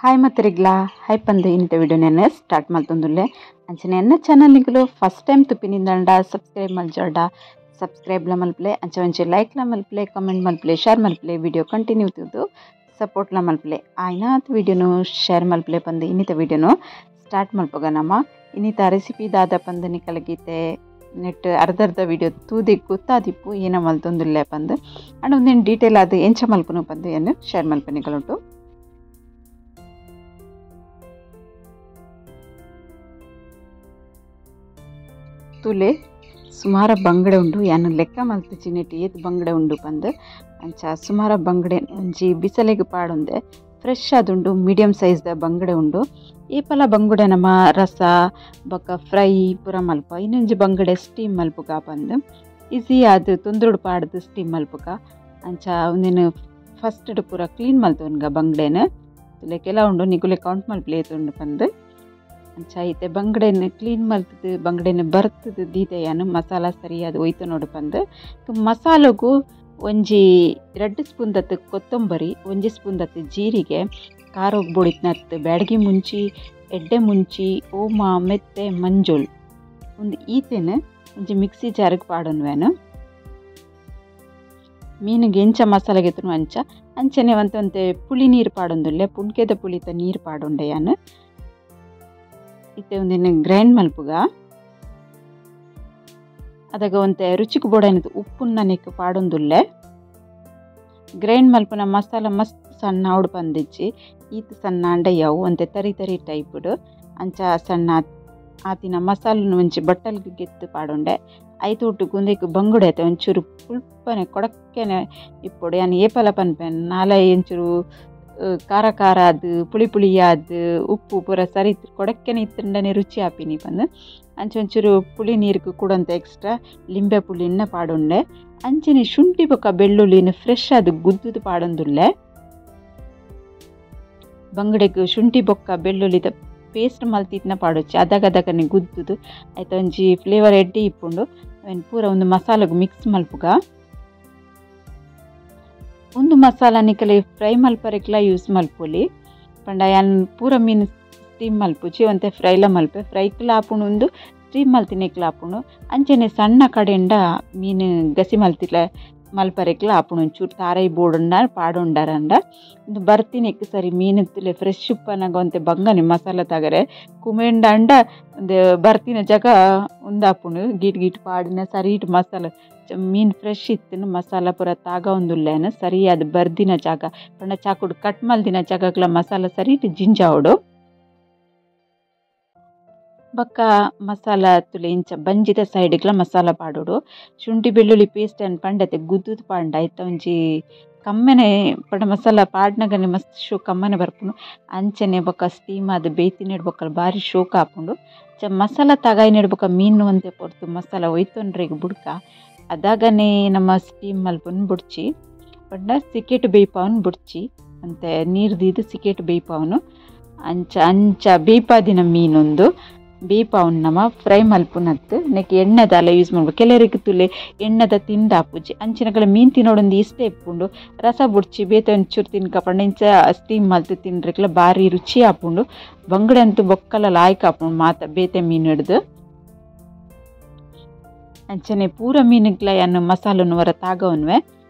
Hi ಮತ್ತರಿಗ್ಲಾ hi ಪಂದು ಇನ್ನಿತ ವಿಡಿಯೋನ start ಮಲ್ತೊಂದುಲ್ಲೆ ಅಂಚನೆ ಎನ್ನ ಚಾನಲ್ ನಿಕುಲು ಫಸ್ಟ್ ಟೈಮ್ ತುಪ್ಪಿನಿಂದಂಡ ಸಬ್ಸ್ಕ್ರೈಬ್ ಮಲ್ಜೋಡ ಸಬ್ಸ್ಕ್ರೈಬ್ಲ ಮಲ್ಪಲೆ ಅಂಚೆ ಒಂಚೆ ಲೈಕ್ಲ ಮಲ್ಪಲೆ ಕಮೆಂಟ್ ಮಲ್ಪಲೆ ಶೇರ್ ಮಲ್ಪಲೆ ವಿಡಿಯೋ ಕಂಟಿನ್ಯೂ ತುದು ಸಪೋರ್ಟ್ಲ ಮಲ್ಪಲೆ ಆಯ್ನಾತ್ ವಿಡಿಯೋನು ಶೇರ್ ಮಲ್ಪಲೆ ಪಂದು ಇನ್ನಿತ ವಿಡಿಯೋನು ಸ್ಟಾರ್ಟ್ ಮಲ್ಪಗ ನಮ್ಮ ಇನ್ನಿತ ರೆಸಿಪಿ ದಾದ ಪಂದು ನಿಕಲಗೀತೆ ನೆಟ್ ಅರ್ಧ ಅರ್ಧ ವಿಡಿಯೋ ತೂದಿ ಗೊತ್ತಾದಿಪ್ಪು ಏನ ಮಲ್ತೊಂದುಲ್ಲೆ ಪಂದು ಅಂಡ್ ಒಂದೇನು ಡೀಟೇಲ್ ಅದು ಎಂಚ ಮಲ್ಪನು ಪಂದು ಏನು ಶೇರ್ ಮಲ್ಪೆ ನಿಕಲುಂಟು. ತುಲೆ ಸುಮಾರ ಬಂಗಡೆ ಉಂಡು ಯಾನು ಲೆಕ್ಕ ಮಲ್ತಿಚಿ ನೆಟ್ ಏತ್ ಬಂಗಡೆ ಉಂಡು ಪಂದು ಅಂಚ ಸುಮಾರ ಬಂಗಡೆ ಒಂಜಿ ಬಿಸಲೆಗ್ ಪಾಡೊಂದೆ ಫ್ರೆಶ್ ಆದುಂಡು ಮೀಡಿಯಂ ಸೈಜ್ದ ಬಂಗಡೆ ಉಂಡು. ಏಪಲ ಬಂಗುಡೆ ನಮ್ಮ ರಸ ಬೊಕ್ಕ ಫ್ರೈ ಪೂರ ಮಲ್ಪ ಇನ್ನೊಂಜಿ ಬಂಗಡೆ ಸ್ಟೀಮ್ ಮಲ್ಪುಗ ಪಂದು ಈಸಿ ಆದ್ ತೊಂದ್ರೊಡು ಪಾಡ್ದು ಸ್ಟೀಮ್ ಮಲ್ಪುಗ ಅಂಚ ಒಂದೇನು ಫಸ್ಟ್ ಪೂರ ಕ್ಲೀನ್ ಮಲ್ತೊನ್ಗ ಬಂಗಡೆನ ತುಲೆ ಕೆಲ ಉಂಡು ನಿಕುಲೆ ಕೌಂಟ್ ಮಲ್ಪಲೆ ಏತುಂಡು ಪಂದು ಅಂಚ ಐತೆ ಬಂಗಡೆನ ಕ್ಲೀನ್ ಮಲ್ತದು ಬಂಗಡೆನ ಬರ್ತದ ದೀತೆಯಾನು ಮಸಾಲ ಸರಿಯಾದ ಒಯ್ತು ನೋಡು ಪಂದು. ಮಸಾಲೆಗೂ ಒಂಜಿ 2 ಸ್ಪೂನ್ ದತ್ತು ಕೊತ್ತಂಬರಿ 1 ಸ್ಪೂನ್ ದತ್ತು ಜೀರಿಗೆ ಖಾರೋಗಿ ಬೊಡಿತ್ನತ್ತು ಬ್ಯಾಡಗಿ ಮುಂಚಿ ಎಡ್ಡೆ ಮುಂಚಿ ಓಮ ಮೆತ್ತೆ ಮಂಜುಳ್ ಒಂದು ಈತೆನ ಒಂಜಿ ಮಿಕ್ಸಿ ಜಾರಿಗೆ ಪಾಡೊನ್ವೇನು. ಮೀನಿಗೆ ಎಂಚ ಮಸಾಲೆಗೆ ಅಂಚ ಅಂಚನೆ ಒಂತೊಂತೆ ಪುಳಿ ನೀರು ಪಾಡೊಂದುಲ್ಲೆ ಪುಣ್ಕೆದ ಪುಳಿತ ನೀರು ಪಾಡೊಂಡೆ ಯಾನು ಇತ್ತೆ ಒಂದಿನ ಗ್ರೈಂಡ್ ಮಲ್ಪುಗ ಅದಾಗ ಒಂತೆ ರುಚಿಗೆ ಬೋಡೈನದು ಉಪ್ಪುನ್ನ ನೆಕ್ ಪಾಡೊಂದುಲ್ಲೆ ಗ್ರೈಂಡ್ ಮಲ್ಪುನ ಮಸಾಲ ಮಸ್ತ್ ಸಣ್ಣ ಅವಡು ಬಂದಿಚ್ಚಿ ಈತ ಸಣ್ಣ ಅಂಡ ಯಾವು ಒಂತೆ ತರಿ ತರಿ ಟೈಪ್ಡು ಅಂಚ ಸಣ್ಣ ಆತಿನ ಮಸಾಲನು ಒಂಚಿ ಬಟ್ಟಲ್ಗೆ ಗೆತ್ತು ಪಾಡೊಂಡೆ ಐತು ಒಟ್ಟು ಗುಂದೆಕ್ ಬಂಗುಡೆ ಐತೆ ಒಂಚೂರು ಪುಲ್ಪನೆ ಕೊಡಕ್ಕೆನೆ ಇಪ್ಪೊಡು ಯಾನ್ ಏಪಲ ಪನ್ಪೆನ್ ನಾಲ ಒಂಚೂರು ಖಾರ ಖಾರ ಅದು ಪುಳಿ ಪುಳಿಯಾದ ಉಪ್ಪು ಪೂರ ಸರಿ ಕೊಡಕ್ಕೆನೆ ಇತ್ತಂಡನೆ ರುಚಿ ಆಪಿನಿ ಪಂದು ಅಂಚೆ ಒಂಚೂರು ಪುಳಿ ನೀರಿಗೆ ಕೂಡಂತ ಎಕ್ಸ್ಟ್ರಾ ಲಿಂಬೆ ಪುಳಿನ ಪಾಡೊಂಡೆ ಅಂಚನೆ ಶುಂಠಿ ಬೊಕ್ಕ ಬೆಳ್ಳುಳ್ಳಿನ ಫ್ರೆಶ್ ಅದು ಗುದ್ದುದು ಪಾಡೊಂದುಲ್ಲೆ ಬಂಗಡೆಗೆ ಶುಂಠಿ ಬೊಕ್ಕ ಬೆಳ್ಳುಳ್ಳಿದ ಪೇಸ್ಟ್ ಮಲ್ತಿತ್ನ ಪಾಡೊಚ್ಚಿ ಅದಾಗ ಅದಗನೆ ಗುದ್ದುದು ಆಯ್ತು ಒಂಜಿ ಫ್ಲೇವರ್ ಎಡ್ಡೆ ಇಪ್ಪುಂಡು ಪೂರ ಒಂದು ಮಸಾಲೆಗೆ ಮಿಕ್ಸ್ ಮಲ್ಪುಗ. ಒಂದು ಮಸಾಲ ನಿಕಲೆ ಫ್ರೈ ಮಲ್ಪರೆಕ್ಲ ಯೂಸ್ ಮಲ್ಪೊಲಿ ಪಂಡ ಯಾನ್ ಪೂರ ಮೀನು ಸ್ಟೀಮ್ ಮಲ್ಪುಚಿ ಒಂತೆ ಫ್ರೈಲ ಮಲ್ಪೆ ಫ್ರೈಕ್ಲ ಆಪುಂಡು ಒಂದು ಸ್ಟೀಮ್ ಮಲ್ತಿನೆಕ್ಲ ಆಪುಂಡು ಅಂಚನೆ ಸಣ್ಣ ಕಡೆಂಡ ಮೀನು ಗಸಿ ಮಲ್ತಿಲ ಮಲ್ಪರೆಕ್ಲ ಆಪುಂಡು ಒಂಚೂರು ತಾರೈ ಬೋಡುಂಡ ಪಾಡುಂಡರಂಡ ಒಂದು ಬರ್ತಿನೆಕ್ ಸರಿ ಮೀನು ತುಲೆ ಫ್ರೆಶ್ ಉಪ್ಪನಾಗ ಒಂತೆ ಬಂಗನೆ ಮಸಾಲ ತಗರೆ ಕುಮೆಂಡ ಅಂಡ ಒಂದು ಬರ್ತಿನ ಜಾಗ ಒಂದಾಪುಂಡು ಗೀಟ್ ಗೀಟ್ ಪಾಡಿನ ಸರಿ ಇಟ್ಟು ಮಸಾಲ ಮೀನು ಫ್ರೆಶ್ ಇತ್ತು ಮಸಾಲ ಪೂರ ತಾಗ ಒಂದುಲ್ಲೇನ ಸರಿಯಾದ ಬರ್ದಿನ ಜಾಗ ಪಂಡ ಚಾಕುಡು ಕಟ್ ಮಲ್ದಿನ ಜಾಗಕ್ಲ ಮಸಾಲ ಸರಿ ಇಟ್ಟು ಜಿಂಜಾವಡು ಬೊಕ್ಕ ಮಸಾಲ ತುಲೆ ಇಂಚ ಬಂಜಿದ ಸೈಡ್ಗ್ಲ ಮಸಾಲ ಪಾಡೋಡು. ಶುಂಠಿ ಬೆಳ್ಳುಳ್ಳಿ ಪೇಸ್ಟ್ ಅನ್ ಪಂಡತೆ ಗುದ್ದುದು ಪಾಂಡ ಐತ ಒಂಜಿ ಕಮ್ಮೆನೆ ಪಂಡ ಮಸಾಲ ಪಾಡ್ನಗನೆ ಮಸ್ತ್ ಶೋ ಕಮ್ಮನೆ ಬರ್ಪುಂಡು ಅಂಚನೆ ಬೊಕ್ಕ ಸ್ಟೀಮ್ ಅದು ಬೇಯ್ತಿ ಬೊಕ್ಕ ಬಾರಿ ಶೋಕ್ ಆಪುಂಡು. ಚ ಮಸಾಲ ತಗಾಯಿ ನೆಡ್ಬೊಕ್ಕ ಮೀನು ಒಂತೆ ಪೊರ್ತು ಮಸಾಲ ಒಯ್ತೊಂಡ್ರೆಗ್ ಬುಡ್ಕ ಅದಾಗನೆ ನಮ್ಮ ಸ್ಟೀಮ್ ಮಲ್ಪುನ್ ಬುಡ್ಚಿ ಪಂಡ ಸಿಕೆಟ್ ಬೇಯ್ಪಾವನ್ ಬುಡ್ಚಿ ಅಂತೆ ನೀರು ದೀದು ಸಿಕೆಟ್ ಬೇಯ್ಪಾವನು ಅಂಚ ಅಂಚ ಬೇಯ್ಪಾದಿನ ಮೀನೊಂದು ಬೇಯ್ಪಾವನ್ ನಮ್ಮ ಫ್ರೈ ಮಲ್ಪುನತ್ತು ನೆಕ್ ಎಣ್ಣೆದಲ್ಲ ಯೂಸ್ ಮಾಡ್ಬೇಕು. ಕೆಲವರಿಗೆ ತುಲೆ ಎಣ್ಣೆದ ತಿಂದ ಆಪುಜಿ ಅಂಚಿನಕಲೆ ಮೀನು ತಿನ್ನೋಡೊಂದು ಇಷ್ಟ ಇಪ್ಪುಂಡು ರಸ ಬುಡ್ಚಿ ಬೇತೆ ಒಂಚೂರು ತಿನ್ಕ ಪಂಡ ಇಂಚ ಸ್ಟೀಮ್ ಮಲ್ತು ತಿನ್ರೆಕ್ಲ ಬಾರಿ ರುಚಿ ಆಪುಂಡು. ಬಂಗಡೆ ಅಂತೂ ಬೊಕ್ಕಲ ಲಾಯ್ಕ್ ಆಪುಂಡು ಮಾತ ಬೇತೆ ಮೀನು ಹಿಡ್ದು ಅಂಚನೆ ಪೂರ ಮೀನುಗ್ಲ ಯಾನು ಮಸಾಲನು ಹೊರ ತಾಗವನ್ವೆ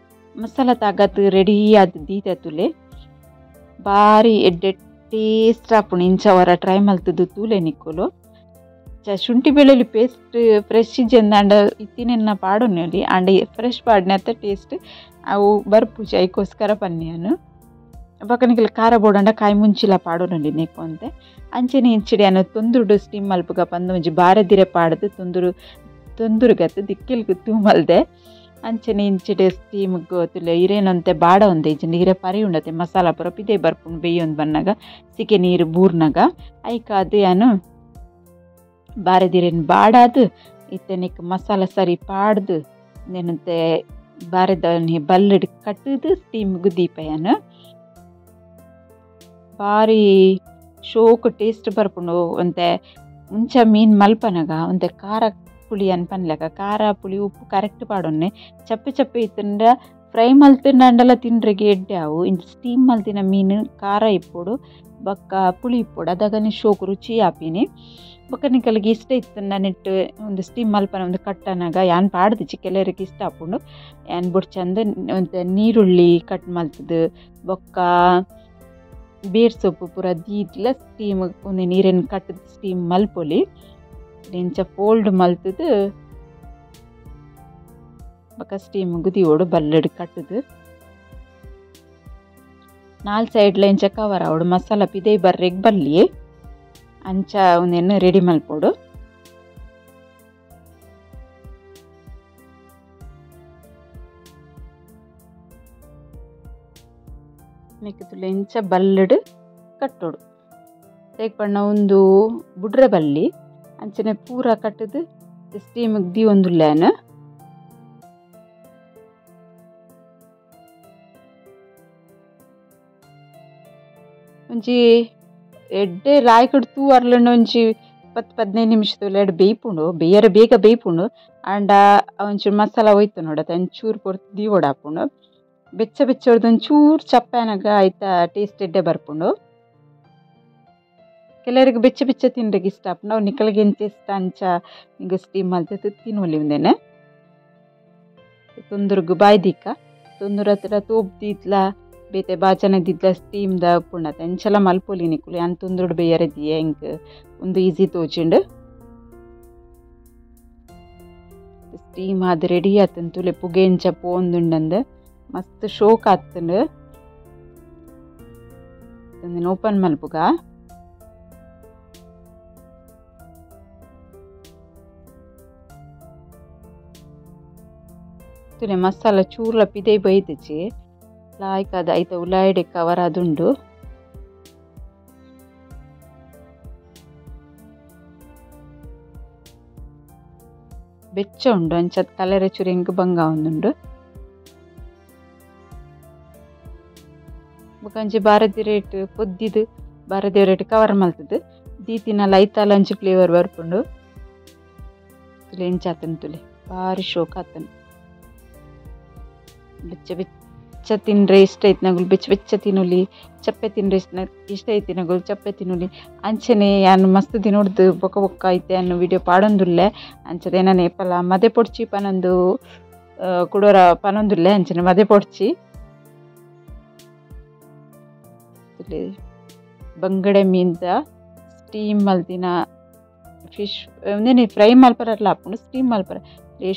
ಮಸಾಲ ತಾಗತ್ತು ರೆಡಿ ಆದ ದೀತ ತುಲೆ ಬಾರಿ ಎಡ್ಡೆ ಟೇಸ್ಟ್ ಆಪುಂಡು ಇಂಚ ಹೊರ ಟ್ರೈ ಮಲ್ತದ್ದು ತೂಲೆ ನಿಕ್ಕುಲು. ಶುಂಠಿ ಬೆಳ್ಳುಳ್ಳಿ ಪೇಸ್ಟ್ ಫ್ರೆಶ್ ಇಜ್ಜಂದ ಇತ್ತಿನೆನ್ನ ಪಾಡೊನ್ನಿ ಅಂಡ ಫ್ರೆಶ್ ಪಾಡಿನತ್ತ ಟೇಸ್ಟ್ ಅವು ಬರ್ಪುಜಿ ಐಕೋಸ್ಕರ ಪನ್ನಿಯನು ಬೊಕ್ಕ ಖಾರ ಬೋಡಂಡ ಕಾಯಿ ಮುಂಚಿಲ ಪಾಡೊನಲ್ಲಿ ನೆಕ್ಕು ಅಂತೆ ಅಂಚನೆ ಇಂಚಿಡಿ ಅನ್ನು ತೊಂದುರುಡು ಸ್ಟೀಮ್ ಮಲ್ಪುಗ ಪಂದು ಒಂಜಿ ಬಾರದಿರೆ ಪಾಡದು ತೊಂದುರು ತೊಂದುರುಗತ್ತು ದಿಕ್ಕೆಲ್ಗೆ ತೂಮಲ್ದೆ ಅಂಚನೆ ಇಂಚಿಡೆ ಸ್ಟೀಮ್ ತುಲೆ ಇರೇನಂತೆ ಬಾಡ ಒಂದೆ ಇಜ್ಜಂಡ ಇರೆ ಪರಿ ಉಂಡತೆ ಮಸಾಲ ಪೂರ ಪಿದೆ ಬರ್ಪುಂಡು ಬೇಯೊಂದು ಬನ್ನಾಗ ಸಿಕೆ ನೀರು ಬೂರ್ನಾಗ ಐಕ ಅದು ಯಾನು ಬಾರದಿರೇನು ಬಾಡಾದು ಇತ್ತನಿಕ್ ಮಸಾಲ ಸರಿ ಪಾಡ್ದು ನೆನಂತೆ ಬಾರದ ಬಲ್ಲಿಡ್ ಕಟ್ಟದು ಸ್ಟೀಮ್ಗೆ ದೀಪಯಾನು ಬಾರಿ ಶೋಕ್ ಟೇಸ್ಟ್ ಬರ್ಪುಂಡು. ಒಂತೆ ಮುಂಚೆ ಮೀನು ಮಲ್ಪನಗ ಒಂತೆ ಖಾರ ಪುಳಿ ಅನ್ಪನ್ಲೆಕ ಖಾರ ಪುಳಿ ಉಪ್ಪು ಕರೆಕ್ಟ್ ಪಾಡೊನ್ನೆ ಚಪ್ಪೆ ಚಪ್ಪೆ ಇತ್ತಂಡ ಫ್ರೈ ಮಲ್ತಿನಂಡಲ ತಿನ್ರೆಗೆ ಎಡ್ಡೆ ಆವು. ಇಂಚ ಸ್ಟೀಮ್ ಮಲ್ತಿನ ಮೀನು ಖಾರ ಇಪ್ಪೊಡು ಬೊಕ್ಕ ಪುಳಿ ಇಪ್ಪೊಡು, ಅದಾಗನೆ ಶೋಕು ರುಚಿ ಆಪಿನಿ. ಬೊಕ್ಕ ನಿಕಲ್ಗೆ ಇಷ್ಟ ಇತ್ತು ನೆಟ್ಟು ಒಂದು ಸ್ಟೀಮ್ ಮಲ್ಪನ ಒಂದು ಕಟ್ಟನಾಗ ಯಾನ್ ಪಾಡ್ದಿಚ್ಚಿ, ಕೆಲವರಿಗೆ ಇಷ್ಟ ಆಪುಂಡು. ಯಾನ್ ಬುಡ್ಚಂದು ಒಂತೆ ನೀರುಳ್ಳಿ ಕಟ್ ಮಲ್ತದು ಬೊಕ್ಕ ಬೇರ್ ಸೊಪ್ಪು ಪೂರ ದೀದ್ಲ ಸ್ಟೀಮ್ ಒಂದು ನೀರನ್ನು ಕಟ್ಟದು ಸ್ಟೀಮ್ ಮಲ್ಪೊಲಿ. ಇಂಚ ಫೋಲ್ಡ್ ಮಲ್ತದು ಬೊಕ್ಕ ಸ್ಟೀಮ್ ಗುದಿಯೋಡು ಬಲ್ಲಡ್ ಕಟ್ಟದು. ನಾಲ್ ಸೈಡ್ಲ ಇಂಚ ಕವರ್ ಆವಡು, ಮಸಾಲ ಪಿದೈ ಬರ್ರೆಗ್ ಬಲ್ಲಿ ಅಂಚ ಒಂದೆನ್ನು ರೆಡಿ ಮಲ್ಪೊಡು. ನೆಕ್ಕ್ ಇಂಚ ಬಲ್ಲಡ್ ಕಟ್ಟೋಡು. ತೇಕ್ ಪಂಡ ಒಂದು ಬುಡ್ರೆ ಬಲ್ಲಿ ಅಂಚನೆ ಪೂರ ಕಟ್ಟದು ಸ್ಟೀಮಿಗೆ ದೀವೊಂದುಲ್ಲೇನು. ಒಂಜಿ ಎಡ್ಡೆ ಲಾಯ್ಕಡ್ ತೂ ಅರ್ಲಂಡ ಒಂಜಿ 10-15 ನಿಮಿಷದ ಎಡ್ ಬೇಯ್ಪುಂಡು, ಬೇಯರ ಬೇಗ ಬೇಯ್ಪುಂಡು. ಆಂಡ ಒಂಚೂರು ಮಸಾಲ ಹೋಯ್ತು ನೋಡತ್ತೆ, ಒಂಚೂರು ಪೊರ್ತು ದೀವೊಡಾಪುಂಡು. ಬೆಚ್ಚ ಬೆಚ್ಚ ಹೊಡ್ದು ಒಂಚೂರು ಚಪ್ಪೆನಾಗ ಆಯ್ತಾ ಟೇಸ್ಟ್ ಎಡ್ಡೆ ಬರ್ಪುಂಡು. ಕೆಲವರಿಗೆ ಬೆಚ್ಚ ಬೆಚ್ಚ ತಿನ್ರಿಗೆ ಇಷ್ಟ ಆಪುಂಡು, ಅವು ನಿಕಲ್ಗೆ ಎಂಚ ಇಷ್ಟ ಅಂಚ ನಿಂಗೆ ಸ್ಟೀಮ್ ಮಲ್ತದ್ದು ತಿನ್ನೊಲಿ. ಒಂದೇನೆ ತೊಂದರೆಗು ಬಾಯ್ದಿಕ್ಕ ತೊಂದರೆ ಹತ್ರ ತೋಪ್ ದೀತ್ಲ ಬೇತೆ ಬಾಚನ ದಿದ್ಲ ಸ್ಟೀಮ್ ದ ಪುಂಡತ ಅಂಚಲ ಮಲ್ಪೊಲಿ ನಿಕುಲು. ಯಾನ್ ತೊಂದರೆಡು ಬೇಯರೆ ದಿಯೆ ಎಂಕ್ ಒಂದು ಈಸಿ ತೋಜಿಂಡು. ಸ್ಟೀಮ್ ಆದ್ ರೆಡಿ ಆತನ್ ತುಲೆ ಪುಗೆ ಇಂಚ ಪೋಂದುಂಡಂದು ಮಸ್ತ್ ಶೋಕ್ ಆತಂಡು. ಓಪನ್ ಮಲ್ಪುಗ. ತುಲೆ ಮಸಾಲ ಚೂರ್ಲ ಪಿದೈ ಬೈದಿಚಿ ಲಾಯ್ಕ್ ಅದ ಐತ ಉಲಾಯಿಡೆ ಕವರ್ ಅದುಂಡು. ಬೆಚ್ಚ ಉಂಡು ಅಂಚದ ಕಲರ್ ಚೂರು ಎಂಕ್ ಬಂಗ ಒಂದುಂಡು. ಬೊಕ ಒಂಜಿ ಬಾರದಿ ರೇಟ್ ಪೊದ್ದಿದು ಬಾರದಿ ರೇಟ್ ಕವರ್ ಮಲ್ತದು ದೀತಿನ ಲೈತಾಲ ಒಂಜಿ ಫ್ಲೇವರ್ ಬರ್ಪುಂಡು. ತುಲೆ ಇಂಚ ಆತನ್ ತುಲೆ ಬಾರಿ ಶೋಕ್ ಆತನ್. ಬೆಚ್ಚ ಬೆಚ್ಚ ತಿನ್ರೆ ಇಷ್ಟ ಐತಿ ಬೆಚ್ಚ ಬೆಚ್ಚ ತಿನ್ನೊಲಿ, ಚಪ್ಪೆ ತಿನ್ರೆ ಇಷ್ಟ ಐತಿ ನಗುಲು ಚಪ್ಪೆ ತಿನ್ನೊಲಿ. ಅಂಚನೆ ಯಾನ್ ಮಸ್ತ್ ದಿನೊಡ್ದು ಬೊಕ ಬೊಕ್ಕ ಐತೆ ಅನ್ನು ವಿಡಿಯೋ ಪಾಡೊಂದುಲ್ಲೆ. ಅಂಚದೆ ನಾನು ಏಪಲ ಮದೆ ಪೊಡ್ಚಿ ಪನೊಂದು ಕುಡೋರ ಪನೊಂದುಲ್ಲೆ, ಅಂಚನೆ ಮದೆ ಪೊಡ್ಚಿ. ಬಂಗಡೆ ಮೀನ್ದ ಸ್ಟೀಮ್ ಮಲ್ತಿನ ಫಿಶ್ ಒಂದೇನೆ ಫ್ರೈ ಮಲ್ಪರಲ್ಲ ಆಪುಂಡು, ಸ್ಟೀಮ್ ಮಲ್ಪರ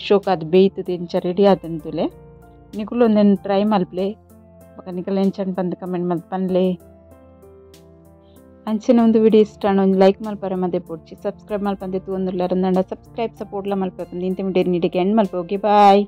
ಶೋಕ್ ಅದು ಬೇಯ್ತದೆ ಇಂಚ ರೆಡಿ ಆತಂತುಲೆ. ನಿಕುಲು ಒಂದೇನು ಟ್ರೈ ಮಲ್ಪಲೆ, ಬೊಕ ನಿಕಲ್ ಎಂಚನ್ ಬಂದು ಕಮೆಂಟ್ ಮಲ್ತ್ ಪನ್ಲೆ. ಅಂಚನೆ ಒಂದು ವಿಡಿಯೋ ಇಷ್ಟ ಒಂದು ಲೈಕ್ ಮಲ್ಪರೆ ಮದೆ ಪೊಡ್ಚಿ, ಸಬ್ಸ್ಕ್ರೈಬ್ ಮಲ್ಪಂದೆ ತೂವೊಂದುಲ್ಲೆರ್ ಅಂದಂಡ ಸಬ್ಸ್ಕ್ರೈಬ್ ಸಪೋರ್ಟ್ಲ ಮಲ್ಪೆ ಪಂದ್ ಇಂತ ವಿಡಿಯೋ ನೀಡಿಗೆ ಎಂಡ್ ಮಲ್ಪೆ. Okay bye.